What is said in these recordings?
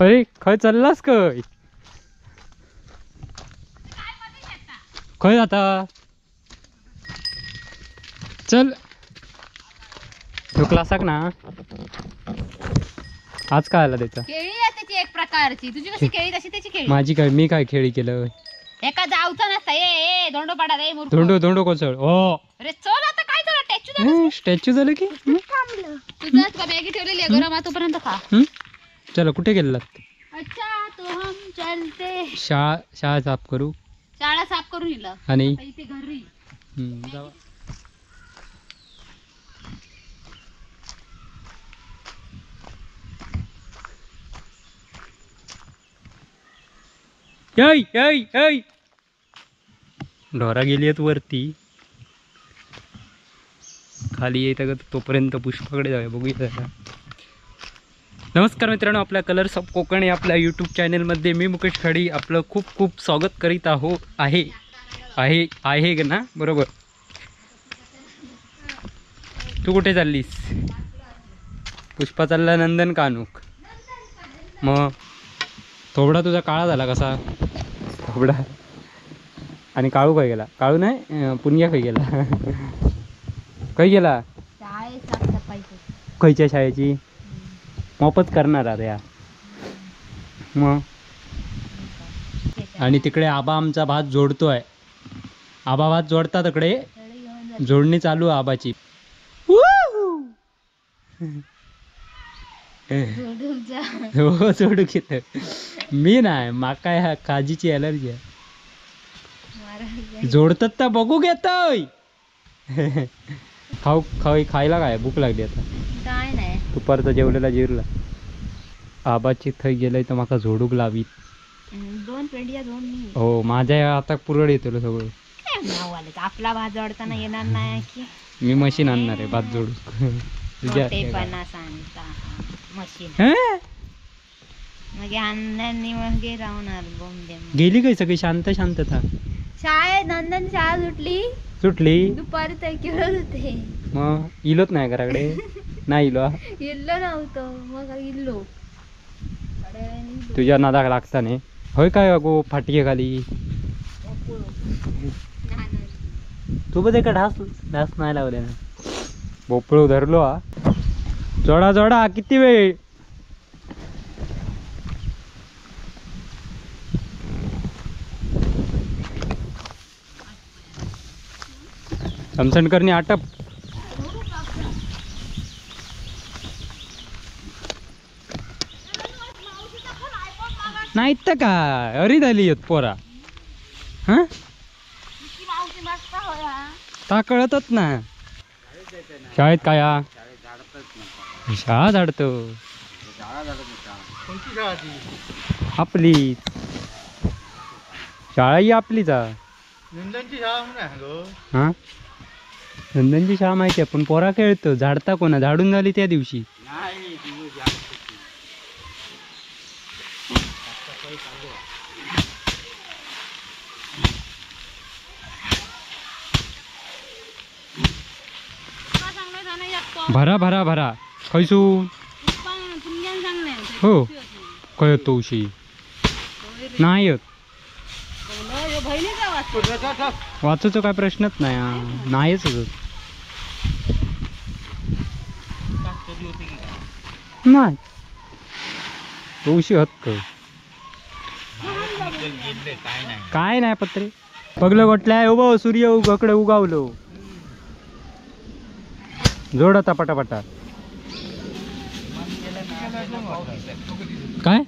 अरे खंय चल्लास खंय खंय जाता? चल तू क्लासाक ना आज काय आला त्याचा? केळी आहे त्याची एक प्रकारची. तुझी कशी केळी तशी त्याची केळी. माझी काय, मी काय खेळी केलं? एका जाऊचा नसता. ए ए धोंडो पाडा रे मूर्ख. धोंडो धोंडो कोसळ. ओ अरे चल आता काय झालं? स्टॅच्यू झालं. स्टॅच्यू झालं की तुझंच का बॅगी ठेवलेली आहे गरम तोपर्यंत खा. चला कुठे गेलात? अच्छा तो हम चलते. शाळा शाळा साफ करू. शाळा साफ करून इला आणि इथे घरी जावा. ऐ ऐ ऐ ढोरा गेली आहेत वरती, खाली येत का तोपर्यंत पुष्पाकडे जाऊया, बघूया जरा. नमस्कार मित्रांनो, आपल्या कलर्स ऑफ कोकण या आपल्या यूट्यूब चॅनलमध्ये मी मुकेश खाडी आपलं खूप खूप स्वागत करीत आहो आहे आहे आहे ना, बरोबर. तू कुठे चाललीस? पुष्पा चालला नंदन कानूक. मग थोबडा तुझा काळा झाला कसा? थोबडा आणि काळू काय गेला? काळू नाही, पुणग्या खंय गेला? खंय गेला? खयच्या शाळेची मोपच करणार आता या. मग आणि तिकडे आबा आमचा भात जोडतोय. आबा भात जोडता, तिकडे जोडणी चालू आहे आबाची. हो जोडू घेत मी नाही, माका ह्या काजीची ॲलर्जी आहे. जोडतात तर बघू घेतोय. खाऊ खाऊ खायला काय भूक लागली आता? काय नाही, दुपारचा जेवलेला जिरला. आबाची थंय गेलंय तर माका झोडूक लावीत. दोन पेंडिया दोन मी. हो माझ्या आता पुरळ येतो सगळं. आपला भात जोडताना येणार नाही की मी मशीन आणणार आहे भात जोडू. मोठेपणा सांगता मशीन मग आणल्यानी मग राहणार बोंबे. गेली काय सगळी शांत शांतता? शाळेत नंदन शाळा सुटली सुटली दुपारी तर खेळत होते. मग इलोच नाही घराकडे? नाही इलो, इल्लो नव्हतं मग इल्लो. तुझ्या नादाक लागता नाही होय काय अगो फाटके खाली तू बघ एका ढास ढास नाही लावले ना. भोपळू धरलो हा. जोडा जोडा किती वेळ? समसणकरनी आटप. नाही तर काय अरे झाली आहेत पोरा. हा ता कळतच ना. शाळेत काय शाळा झाडतो आपली शाळा ही आपलीच. हा नंदनची शाळा माहिती आहे, पण पोरा खेळतो झाडता कोणा झाडून झाली त्या दिवशी. भरा भरा भरा खैसू हो खंय तोशी नाही येत. वाचूचो काय प्रश्नच नाही, नाहीच नाही तोशी हत काय नाही पत्रे पगलं गोटलाय. उभं सूर्य उगकडे उगावलो. जोड आता पटापटा. काय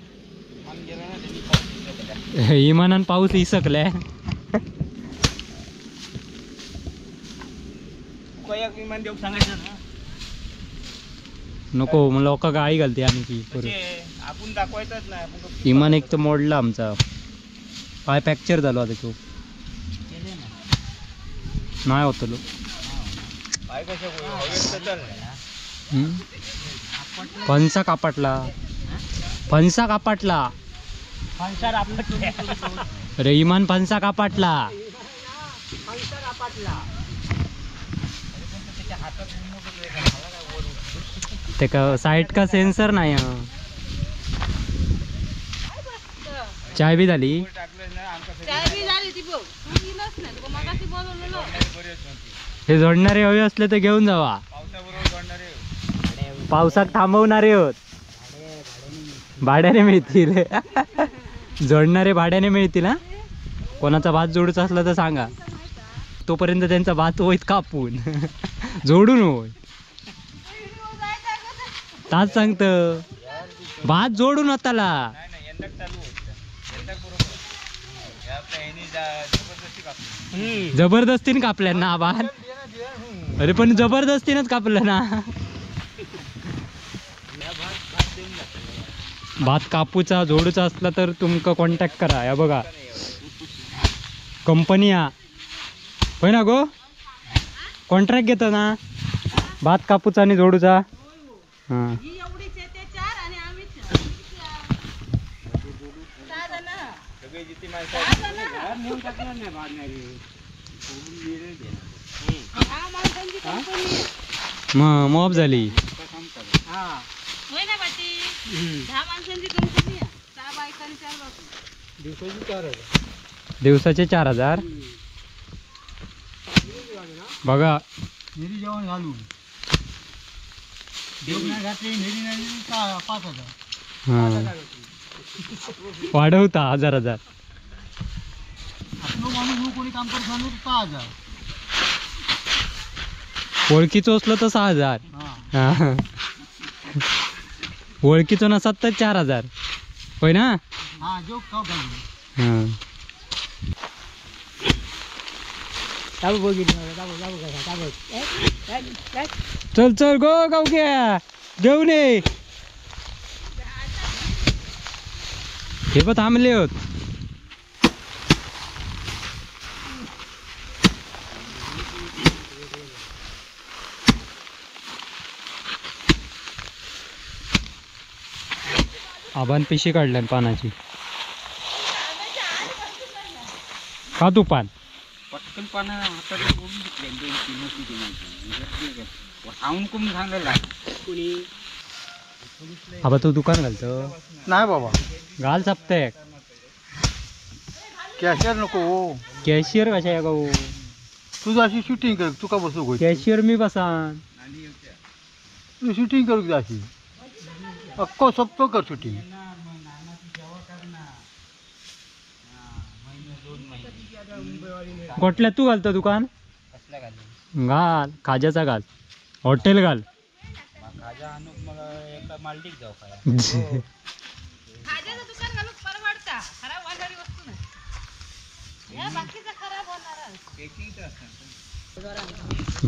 इमानान पाऊस इसकलाय. नको मग लोक गाई घालते आणखी. इमान एक तर मोडला आमचा पाय, फ्रॅक्चर झालो आता तो नाही होतलो. फणसा कापाटला, फणसा कापाटला. अरे इमान फणसा कापाटला. ते का साईड का सेन्सर नाही. चाय बी झाली. हे जोडणारे हवे असले तर घेऊन जावा. पावसात थांबवणारे होत भाड्याने मिळतील. जोडणारे भाड्याने मिळतील. हा, कोणाचा भात जोडूचा असला तर सांगा. तोपर्यंत त्यांचा भात होईत कापून जोडून होय. ताच सांगत भात जोडून होताला. जबरदस्तीने कापल्या ना भात. अरे पण जबरदस्तीनंच कापलं ना भात. कापूचा जोडूचा असला तर तुमका कॉन्टॅक्ट करा. या बघा कंपनी हा होय ना गो, कॉन्ट्रॅक्ट घेतो ना भात कापूचा आणि जोडूचा. हां मग मॉब झाली. दिवसाचे 4000. बघा जेवण घालून 5000 वाढवता 1000 1000. कोणी काम करू सांगू 6000. ओळखीचं असलं तर 6000. ओळखीचं नसत तर 4000 होय ना. हां चल चल गो गावक्या घेऊन ये. हे पण थांबले होत. आबान पिशी काढल्या पानाची. का तू पान पटकन पानं हातात ओढून घेतले 2-3 होती कोण सांगायला कोणी. आबा तू दुकान घालतो नाही बाबा. घाल सप्ते कॅशियर नको. कॅशियर कशा आहे गो. तुझं अशी शूटिंग कर. तुका बसू कॅशियर मी बसा. तू शूटिंग करू अशी अक्को सोपतो कर शूटिंग. गोटल्या तू घालतो दुकान. घाल खाज्याचा घाल, हॉटेल घाल.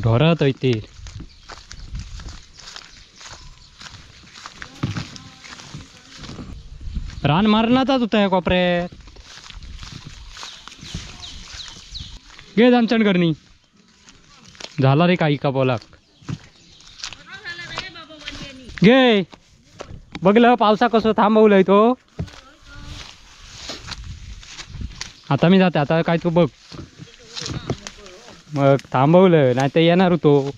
ढोरात ते रान मारणाचाच होता या कोपऱ्यात. घे जामचण करणी झाला रे काही का बोलाक. घे बघलं पावसा कसं थांबवलंय तो. आता मी जाते. आता काय तू बघ. मग थांबवलं नाही तर येणार होतो.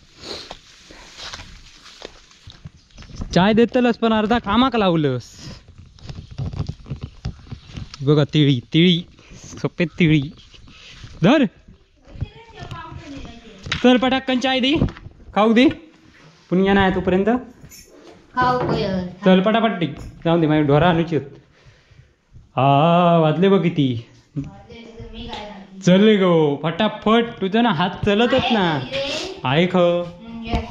चाय देतलंस पण अर्धा कामाक लावलंस. बघा तिळी तिळी सफेद तिळी धर. चल पटाकन चाय दी खाऊ दे. पुण्या नाही तोपर्यंत चल पटापट जाऊन दे. माझी ढोरा आणूची. हा वाजले बघ किती. चल गो फटाफट. तुझं ना हात चलतच ना. आहे ख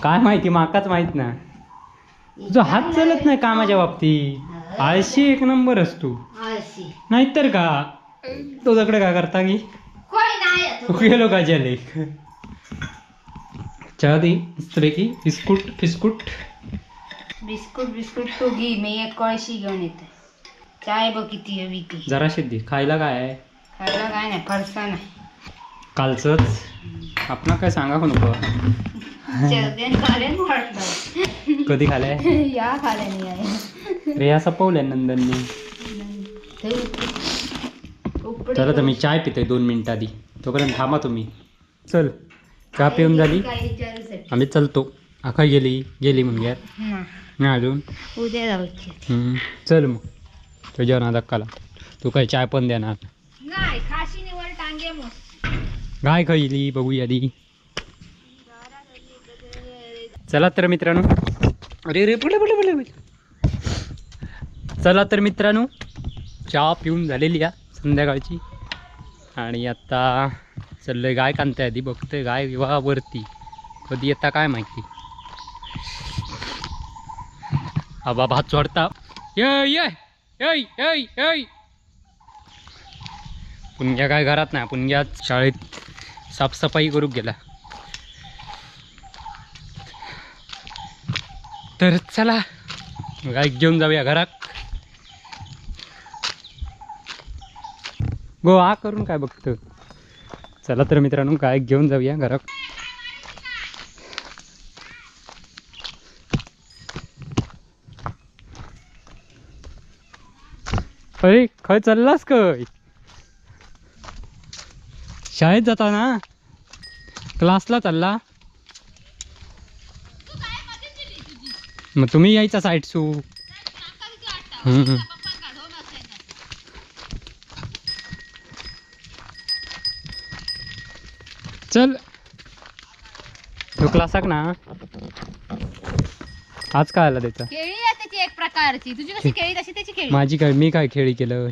काय माहिती माकाच माहित ना. तुझा हात चलत नाही कामाच्या बाबतीत. आळशी एक नंबरच तू. नाहीतर का तुझ्याकडे काय करता की तू गेलो का जेले. चहा दी मस्तपैकी. बिस्कुट बिस्कुट बिस्कुट बिस्कुट तू घे. मी एक कळशी घेऊन येते. चाय बघ किती हवी ती. जराशी दे. खायला काय आहे? खायला काय नाही, फरसा नाही. कालचंच आपण काय सांगा नको. कधी खाल्लाय? या खाल्ला नाही रे. या सपवल्या नंदननी. चला तर मी चाय पितोय 2 मिनिटं आधी. तोपर्यंत थांबा तुम्ही. चल चहा पिऊन झाली आम्ही चलतो. आखा गेली गेली मुंग्यात नाही अजून. उद्या जाऊची. चल मग तुझ्या ना धक्काला. तू काय चाय पण देणार नाही, खाशी निवड टांगे मोस. गाय खाईली बघूया दी. चला तर मित्रांनो, अरे रे पुढे पुढे पुढे. चला तर मित्रांनो, चहा पिऊन झालेली आहे संध्याकाळची आणि आता चाललोय गाय कांता आधी बघतोय गाय विवाह वरती कधी येता काय माहिती. आबा भात चोडता. ये ये ये ये ये पुणग्या काय घरात नाही, पुणग्या शाळेत साफसफाई करू गेला. तर चला गाय घेऊन जाऊया घरात. गो आ करून काय बघतो. चला तर मित्रांनो गाय घेऊन जाऊया घरात. अरे खय चाललास काय? शाळेत जाता ना, क्लासला चालला? मग तुम्ही यायचा साईड सू. चल तू क्लासाक ना आज काय आला त्याचा? केळी आहे त्याची एक प्रकारची. तुझी कशी केळी तशी त्याची केळी. माझी काय, मी काय खेळी केलं?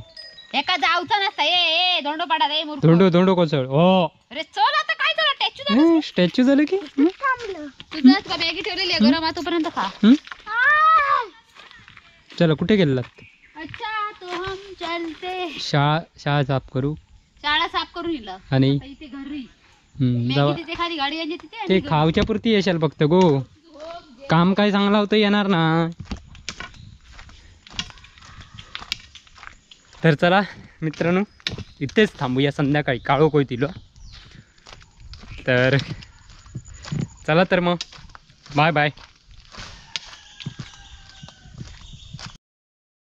एका जाऊचा नसता. ए ए धोंडो पाडा रे मूर्ख. धोंडो धोंडो कोसळ. ओ अरे चल आता काय झालं, टॅच्यू झालं, स्टॅच्यू झालं की तुझं का बॅगी ठेवलेली आहे गरम, तोपर्यंत खा. चला कुठे गेलात? अच्छा तो हम चलते. शाळा शाळा साफ करू. शाळा साफ करून इला आणि इथे घरी जावा तिथे खाली गाडी आणली तिथे. ते खावच्या पुरती येशाल फक्त गो, काम काय चांगला होतं येणार ना. तर चला मित्रांनो इथेच थांबूया, संध्याकाळी काळोख होईल. तर चला तर मग बाय बाय.